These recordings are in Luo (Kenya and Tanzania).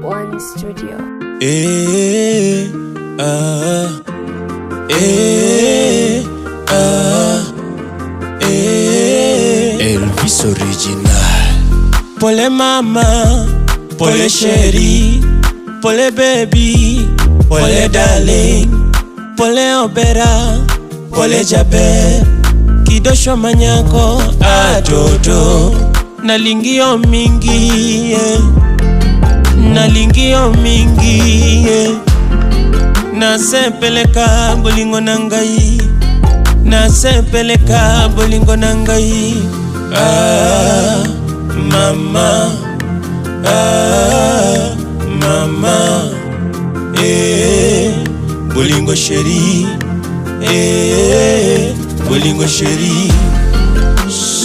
One Studio. Eh, ah, eh, ah, eh. Elvis original. Pole mama, pole chérie, pole baby, pole darling, pole obera, pole jaber, kidosho manyako adodo, nalingio mingi yeah. Nalingi yo mingi yeah. Nasepeleka bolingo na ngai, nasepeleka bolingo na ngai, ah, mama, ah, mama, eh, bolingo chérie, eh, bolingo chérie,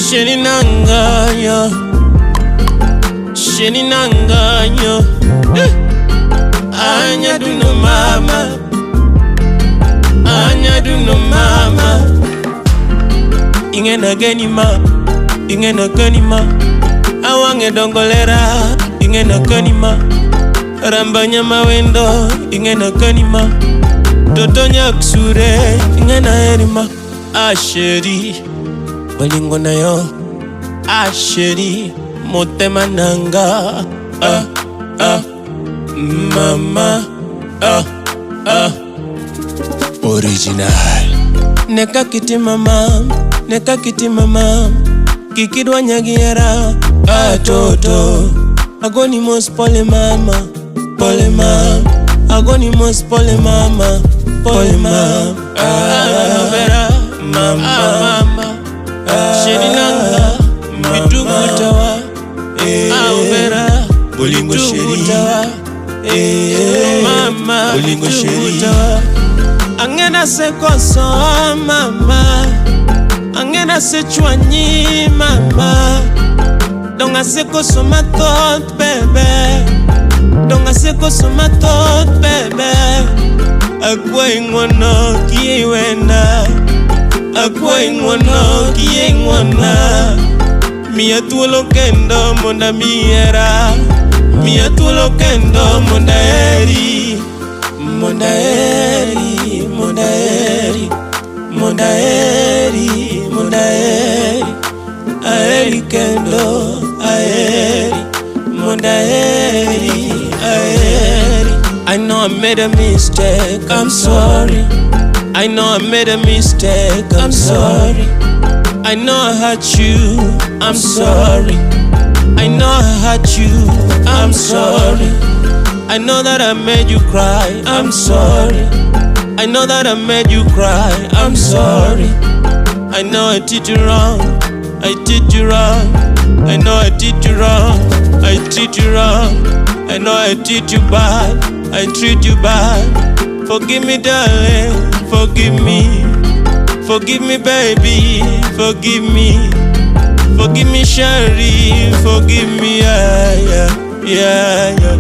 chérie na ngai yo, chérie na ngai yo, eh. Anya duno mama, anya duno mama, ingena geni ma, ingena geni ma, awange dongolera, ingena geni ma, rambanya mawendo, ingena geni ma, toto nyaksure, ingena erima, asheri, bolingo na yo, asheri, motema nanga, ah, ah, mama, ah, ah. Original. Neka kiti mama, neka kiti mama, kikidwa nyagiera, atoto. Agoni mos pole mama, pole mama. Agoni mos pole mama, pole mama. Ah, vera, mama, ah, mama. Sheni nanga, bitugutawa, eh, vera, bolingo sheri, eh, mama, bolingo sheri. Angena se koso mama, angena se chwanyi mama, donga se koso matot bebe, donga se koso matot bebe. Akwa ingwono kiye wena, akwa ingwono kiye ingwona. Miya thuolo kendo mondo amiera, miya thuolo kendo mondo aheri, mondo aheri, mondo aheri, mondo aheri, mondo aheri, aheri kendo aheri, mondo aheri, aheri. I know I made a mistake, I'm sorry. I know I made a mistake, I'm sorry. I know I hurt you, I'm sorry. I know I hurt you, I'm sorry. I know that I made you cry, I'm sorry. I know that I made you cry, I'm sorry. I know I did you wrong, I did you wrong. I know I did you wrong, I did you wrong. I know I did you bad, I treat you bad. Forgive me, darling, forgive me. Forgive me, baby, forgive me. Forgive me, Sherry, forgive me, yeah, yeah, yeah, yeah.